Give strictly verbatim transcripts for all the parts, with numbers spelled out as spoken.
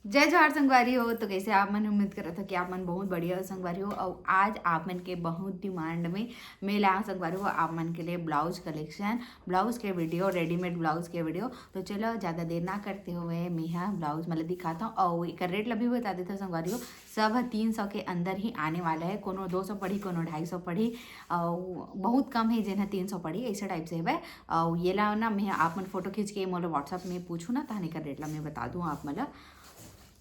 जय जोहार संगवारी हो। तो कैसे आप मन? उम्मीद करत हो कि आप मन बहुत बढ़िया हो संगवारी हो। और आज आप मन के बहुत डिमांड में मैं लाया संगवारी हो आप मन के लिए ब्लाउज कलेक्शन, ब्लाउज के वीडियो, रेडीमेड ब्लाउज के वीडियो। तो चलो, ज़्यादा देर ना करते हुए मैं यहाँ ब्लाउज मतलब दिखाता हूँ और एक रेट ला भी बता देता हूँ संगवारी हो। सब तीन सौ के अंदर ही आने वाला है। कोनो दो सौ पड़ी, कोनो ढाई सौ पड़ी, और बहुत कम है जेन तीन सौ पड़ी, ऐसे टाइप से है। और ये ला ना, मैं आप मन फोटो खींच के मोला WhatsApp में पूछू ना, तहन एकर रेट ला मैं बता दूँ आप मन ला।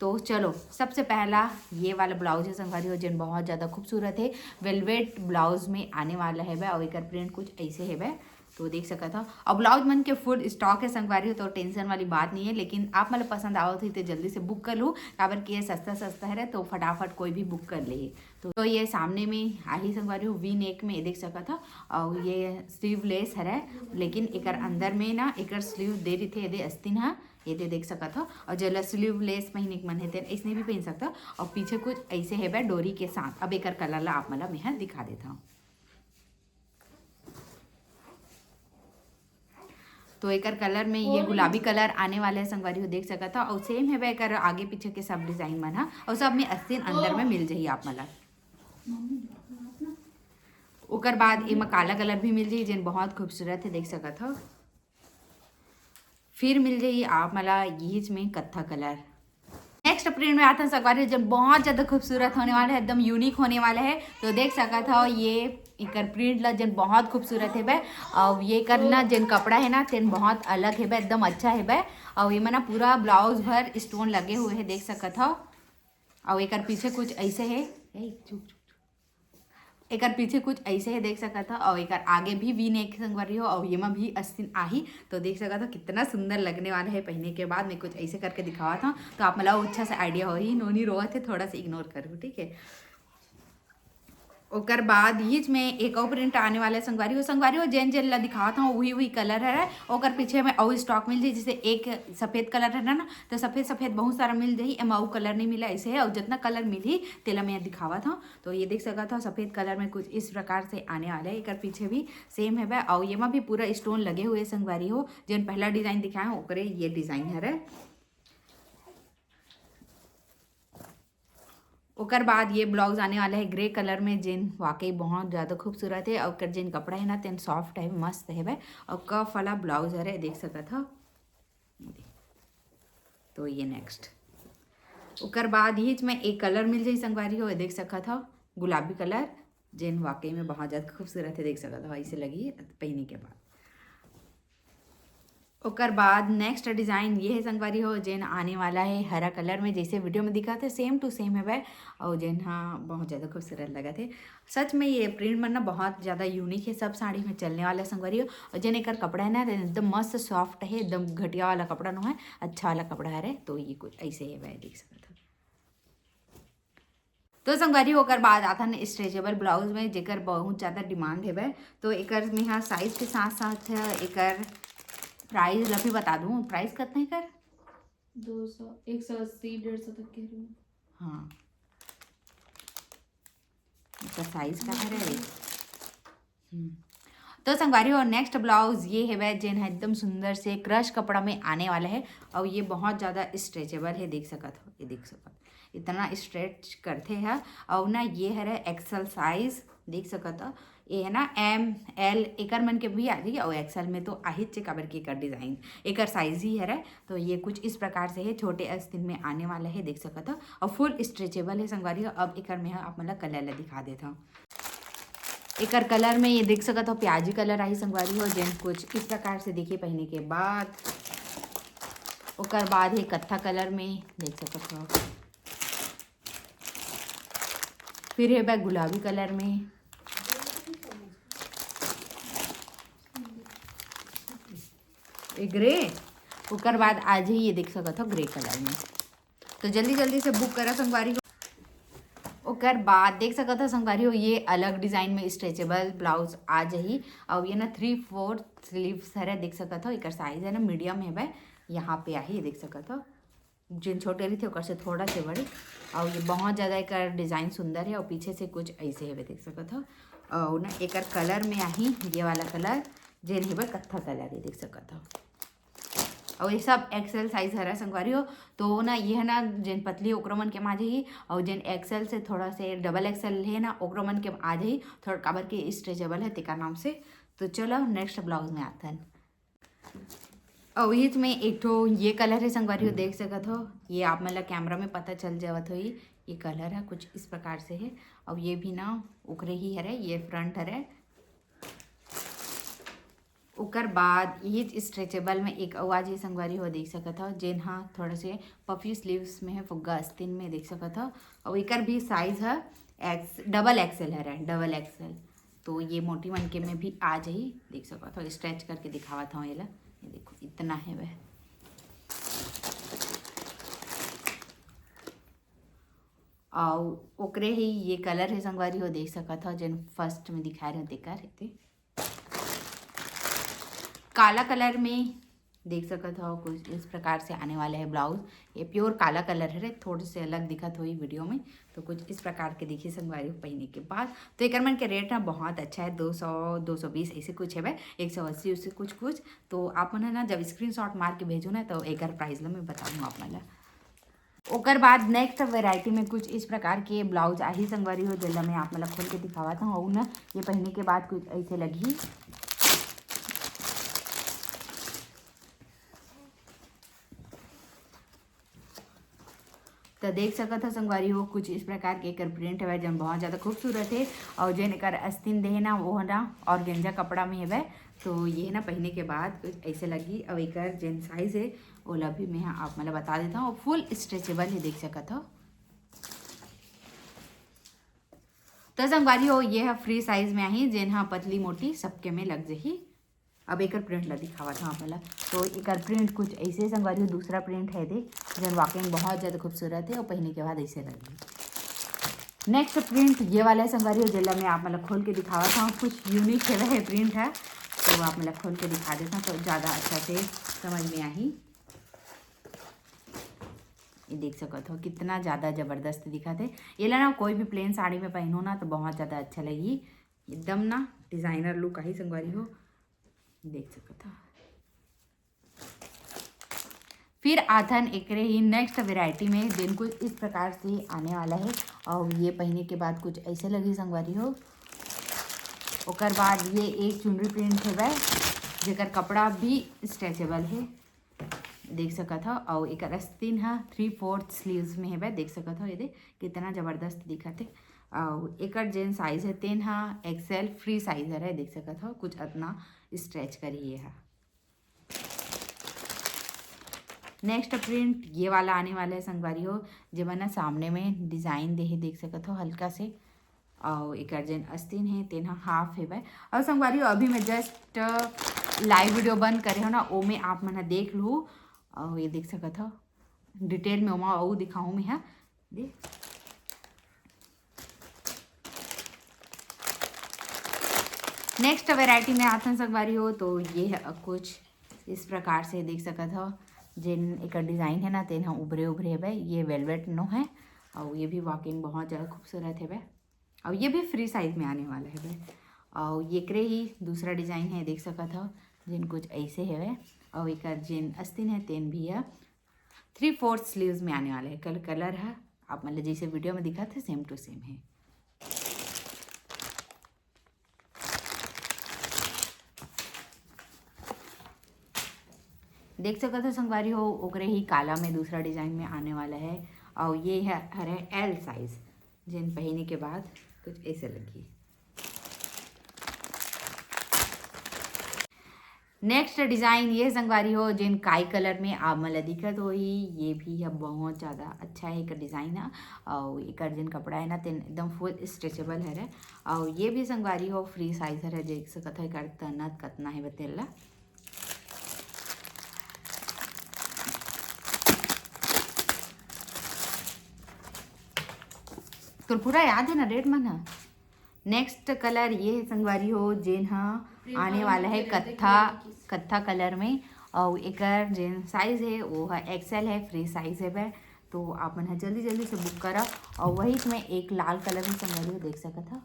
तो चलो, सबसे पहला ये वाला ब्लाउज है संगवारी हो, जेन बहुत ज़्यादा खूबसूरत है, वेलवेट ब्लाउज में आने वाला है। और एकर प्रिंट कुछ ऐसे है। तो देख सकत हो, और ब्लाउज मन के फुल स्टॉक है संगवारी हो, तो टेंशन वाली बात नहीं है। लेकिन आप मन ला पसंद आवत होही तो जल्दी से बुक कर लू, काबर कि ये सस्ता सस्ता है, तो फटाफट कोई भी बुक कर ले। तो, तो ये सामने में आही संगवारी हो, वी नेक में, ये देख सकत हो। और ये स्लीवलेस हरे, लेकिन एकर अंदर में ना एकर स्लीव दे रहिथे, ये दे अस्तिन हा, ये दे देख सकत हो। और जेला स्लीवलेस पहिने के मन हे तेन ऐसने भी पहन सकत हो। और पीछे कुछ ऐसे हेबे डोरी के साथ। अब एकर कलर ला आप मन ला मेहा दिखा देता हूँ। तो एकर कलर में ये गुलाबी कलर आने वाला है संगवारी हो, देख सकत हो। और सेम हेबे एकर आगे पीछे के सब डिजाइन मन हा, और सब में अस्तिन अंदर में मिल जाही आप मन ला। ओकर बाद एमा काला कलर भी मिल जाही, जेन बहुत खूबसूरत है, देख सकत हो। फिर मिल जाही आप मन ला यहीच में कत्था कलर। नेक्स्ट प्रिंट में आथन संगवारी, जेन बहुत ज़्यादा खूबसूरत होने वाला है, एकदम यूनिक होने वाला है। तो देख सकत हो ये एकर प्रिंट ला, जेन बहुत खूबसूरत है बे। और ये करना जेन कपड़ा है ना, तेन बहुत अलग है बे, एकदम अच्छा है बे। और ये ना पूरा ब्लाउज भर स्टोन लगे हुए है, देख सकत हो। और एकर पीछे कुछ ऐसे है, ए, चुप, चुप, चुप। एकर पीछे कुछ ऐसे है, देख सकत हो। और एकर आगे भी वी नेक संगवारी हो, और येमा भी अस्तिन आही। तो देख सकत हो कितना सुंदर लगने वाला है पहने के बाद। मैं कुछ ऐसे करके दिखावत हूँ, तो आप मन ला अच्छा से आइडिया होही। नोनी रोवत है, थोड़ा सा इग्नोर करू, ठीक है। ओकर बाद यहीच में एक और प्रिंट आने वाला है संगवारी हो। संगवारी हो, जेन जेन ला दिखावत हूँ, वही वही कलर है। ओकर पीछे में और स्टॉक मिल जाही, जैसे एक सफेद कलर है ना, तो सफेद सफेद बहुत सारा मिल जाही। एमा अउ कलर नहीं मिला, ऐसे है। और जितना कलर मिलही, तेला मैं दिखावत हूँ। तो ये देख सकत हो, सफेद कलर में कुछ इस प्रकार से आने वाला है। एकर पीछे भी सेम है बे, और येमा भी पूरा स्टोन लगे हुए संगवारी हो। जेन पहला डिजाइन दिखाए हूँ, ओकरे ये डिजाइन हरे। ओकर बाद ये ब्लाउज आने वाला है ग्रे कलर में, जेन वाकई बहुत ज़्यादा खूबसूरत है। और ओकर जेन कपड़ा है ना, तेन सॉफ्ट है, मस्त है बे। और कफ वाला ब्लाउज हरे, देख सकत हो। तो ये नेक्स्ट, ओकर बाद यहीच में एक कलर मिल जाही संगवारी हो, देख सकत हो, गुलाबी कलर, जेन वाकई में बहुत ज़्यादा खूबसूरत है, देख सकत हो, ऐसे लगही पहने के बाद। ओकर बाद नेक्स्ट डिजाइन ये है संगवारी हो, जेन आने वाला है हरा कलर में, जैसे वीडियो में दिखत है, सेम टू सेम है बे। और जेन हा बहुत ज़्यादा खूबसूरत लगत है। सच में ये प्रिंट मन ना बहुत ज़्यादा यूनिक है, सब साड़ी में चलने वाला है संगवारी हो। और जेन एकर कपड़ा है ना, एकदम मस्त सॉफ्ट है, एकदम घटिया वाला कपड़ा नो है, अच्छा वाला कपड़ा है रे। तो ये कुछ ऐसे है बे, देख सकत हो। तो संगवारी, ओकर बाद आथन स्ट्रेचेबल ब्लाउज में, जेकर बहुत ज़्यादा डिमांड हेबे। तो एकर में हा साइज के साथ साथ एकर प्राइस ला भी बता दूँ। प्राइस कितना है एकर? दो सौ, एक सौ अस्सी, डेढ़ सौ तक के रूम। हाँ, एकर साइज का है रे? हम्म। तो संगवारी हो, नेक्स्ट ब्लाउज ये हेवय, जेन ह एकदम सुंदर से क्रश कपड़ा में आने वाला है। और ये बहुत ज़्यादा स्ट्रेचेबल है, देख सकत हो, ये देख सकत हो, इतना स्ट्रेच करथे ह। और ना, ये हरे एक्सल साइज, देख सकत हो, ये है ना एम एल, एकर मन के भी आ जाही। और एक्सल में तो आहिच हे, काबर के एकर डिजाइन, एकर साइज ही हरे। तो ये कुछ इस प्रकार से है, छोटे अस्तीन में आने वाला है, देख सकत हो। और फुल स्ट्रेचेबल है संगवारी हो। अब एकर में ह आप मन ला कलर ला दिखा देत हव। एकर कलर में ये देख सकत हो, प्याजी कलर आही संगवारी हो, जेन कुछ इस प्रकार से दिखही पहिने के बाद। ओकर बाद हे कत्था कलर में, देख सकत हो, फिर हेवय गुलाबी कलर में, ए ग्रे, ओकर बाद आ जाही ये देख सकत हो ग्रे कलर में। तो जल्दी जल्दी से बुक करा संगवारी हो। ओकर बाद देख सकत हो संगवारी हो, ये अलग डिजाइन में स्ट्रेचेबल ब्लाउज आ जाही। और ये ना थ्री फोर्थ स्लीव्स हरे, देख सकत हो, एकर साइज है ना मीडियम हेवय, यहाँ पे आही, देख सकत हो, जेन छोटे रहिथे ओकर से थोड़ा से बड़े। और ये बहुत ज़्यादा एकर डिजाइन सुंदर है। और पीछे से कुछ ऐसे हेवय, देख सकत हो। और ना एकर कलर में आही ये वाला कलर, जेन हेवय कत्था कलर, ये देख सकत हो। और ये सब एक्सएल साइज हरा संगवारी हो। तो ना ये है ना, जेन पतली ओकरो मन के मा आ जाही, और जेन एक्सएल से थोड़ा से डबल एक्सएल है ना, ओकरो मन के मा आ जाही थोड़ा, काबर के स्ट्रेचेबल है तेकर नाम से। तो चलो नेक्स्ट ब्लाउज में आथन। और ये में एक ठो ये कलर है संगवारी हो, देख सकत हो, ये आप मन ला कैमरा में पता चल जावत होही। ये कलर है कुछ इस प्रकार से है, और ये भी ना ओकरे ही हरे, ये फ्रंट हरे। ओकर बाद ये स्ट्रेचेबल में एक आवाज ही संगवारी हो, देख सकत हो, जेन हा थोड़ा से पफी स्लीव्स में है, फुग्गा आस्तीन में, देख सकत हो। और एकर भी साइज है एक्स, डबल एक्सएल हरे, डबल एक्सएल। तो ये मोटी मन के में भी आ जाही, देख सकत हो, स्ट्रेच करके दिखावत हूँ एला। ये देखो इतना है वह। और ओकरे ही ये कलर है संगवारी हो, देख सकत हो, जेन फर्स्ट में दिखाए रहे तेकर हेते। काला कलर में देख सकत हो, कुछ इस प्रकार से आने वाला है ब्लाउज। ये प्योर काला कलर है, थोड़े से अलग दिखत होही वीडियो में, तो कुछ इस प्रकार के दिखी संगवारी हो पहने के बाद। तो एकर मन के रेट ना बहुत अच्छा है, दो सौ, दो सौ बीस ऐसे कुछ है, एक सौ अस्सी उससे कुछ कुछ। तो आप मन ना जब स्क्रीनशॉट मार के भेजो ना, तो एकर प्राइस ला मैं बताऊँ आप मन ला। ओकर बाद नेक्स्ट वेराइटी में कुछ इस प्रकार के ब्लाउज आही संगवारी हो, जेला मैं आप मन ला खोल के दिखावत हूँ। और ना ये पहने के बाद कुछ ऐसे लगही। तो देख सकत हो संगवारी हो, कुछ इस प्रकार के एकर प्रिंट हवय, जौन बहुत ज़्यादा खूबसूरत है। और जेन एकर अस्तीन देहे ना, वो ना ऑर्गेंजा कपड़ा में हवय। तो ये ना पहने के बाद कुछ ऐसे लगी। और एकर जेन साइज है, ओला भी मैं आप मन ला बता देता हूँ। फुल स्ट्रेचेबल है, देख सकत हो। तो संगवारी हो, ये है फ्री साइज में आही, जेन हा पतली मोटी सबके में लग जही। अब एकर प्रिंट ला दिखावत हूँ आप मन ला। तो एकर प्रिंट कुछ ऐसे संगवारी हो, दूसरा प्रिंट है दे, जौन वाकई में बहुत ज़्यादा खूबसूरत है और पहने के बाद ऐसे लगी। नेक्स्ट प्रिंट ये वाला है संगवारी हो, जेला मैं आप मन ला खोल के दिखावत हूँ। कुछ यूनिक है वह प्रिंट है, तो आप मन ला खोल के दिखा देता हूँ, तो ज़्यादा अच्छा से समझ में आही। ये देख सकत हो, कितना ज़्यादा ज़बरदस्त दिखत है। एला ना कोई भी प्लेन साड़ी में पहनो ना, तो बहुत ज़्यादा अच्छा लगही, एकदम ना डिजाइनर लुक आही संगवारी हो, देख सकत हो। फिर आथन एकरे ही नेक्स्ट वेराइटी में, जेन कुछ इस प्रकार से आने वाला है। और ये पहने के बाद कुछ ऐसे लगी संगवारी हो। ओकर बाद ये एक चुनरी प्रिंट हेवय, जेकर कपड़ा भी स्ट्रेचेबल है, देख सकत हो। और एकर अस्तीन हा थ्री फोर्थ स्लीव्स में हेवय, देख सकत हो, ये दे कितना जबरदस्त दिखत है। और एकर जेन साइज है, तेन हा एक्सएल फ्री साइज हरे, देख सकत हो, कुछ अतना स्ट्रेच करी ये हा। नेक्स्ट प्रिंट ये वाला आने वाला है संगवारी हो, जेमा ना सामने में डिजाइन दे हे, देख सकत हो, हल्का से। और एकर जेन अस्तीन है, तेन हा हाफ हेवय। और संगवारी हो, अभी मैं जस्ट लाइव वीडियो बंद करे हो ना, ओमे आप मन ह देख लू। और ये देख सकत हो, डिटेल में ओमा अउ दिखाऊँ मैं हा। दे नेक्स्ट वेराइटी में आथन संगवारी हो, तो ये है कुछ इस प्रकार से, देख सकत हो, जेन एकर डिजाइन है ना, तेन ह उभरे उभरे हेबे। ये वेलवेट नो है, और ये भी वाकई में बहुत ज़्यादा खूबसूरत हेबे, और ये भी फ्री साइज में आने वाला हेबे। और एकरे ही दूसरा डिजाइन है, देख सकत हो, जेन कुछ ऐसे हेबे, और एकर जेन अस्तीन है, तेन भी है थ्री फोर्थ स्लीव्स में आने वाला है। कल कलर है, आप मन ल जैसे वीडियो में दिखत है, सेम टू सेम है। देख सकत हो संगवारी हो, ओकरे ही काला में दूसरा डिजाइन में आने वाला है। और ये है हरे एल साइज, जेन पहने के बाद कुछ ऐसे लगी। नेक्स्ट डिजाइन ये संगवारी हो, जेन काई कलर में आप मन ल दिखत होही, ये भी है बहुत ज़्यादा अच्छा है एकर डिजाइन ह। और एकर जेन कपड़ा है ना, तेन एकदम फुल स्ट्रेचेबल हरे। और ये भी संगवारी हो फ्री साइज हरे, देख सकत हो एकर तनत कतना है बतेला। तोर पूरा याद है ना रेट मन ह? नेक्स्ट कलर ये है संगवारी हो, जेन हा आने वाला है कत्था, कत्था कलर में। और एकर जेन साइज है, वो है एक्सएल है, फ्री साइज है बे। तो आप मन ह जल्दी जल्दी से बुक करा। और वही में एक लाल कलर भी संगवारी हो, देख सकत हो।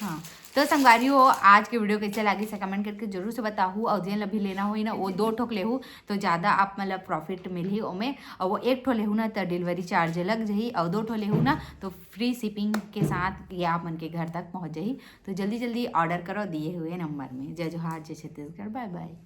हाँ, तो संगवारी हो, आज के वीडियो कैसे लागिस हे कमेंट करके जरूर से बताहू। और जेन ला भी लेना होही ना, वो दो ठोक लेहू तो ज्यादा आप मन ला प्रॉफिट मिलही ओमे। और वो एक ठो लेहू ना तो डिलीवरी चार्ज लग जाही, और दो ठो लेहू ना तो फ्री शिपिंग के साथ ये आप मन के घर तक पहुंच जाही। तो जल्दी जल्दी ऑर्डर करो दिए हुए नंबर में। जय जोहार, जय छत्तीसगढ़, बाय बाय।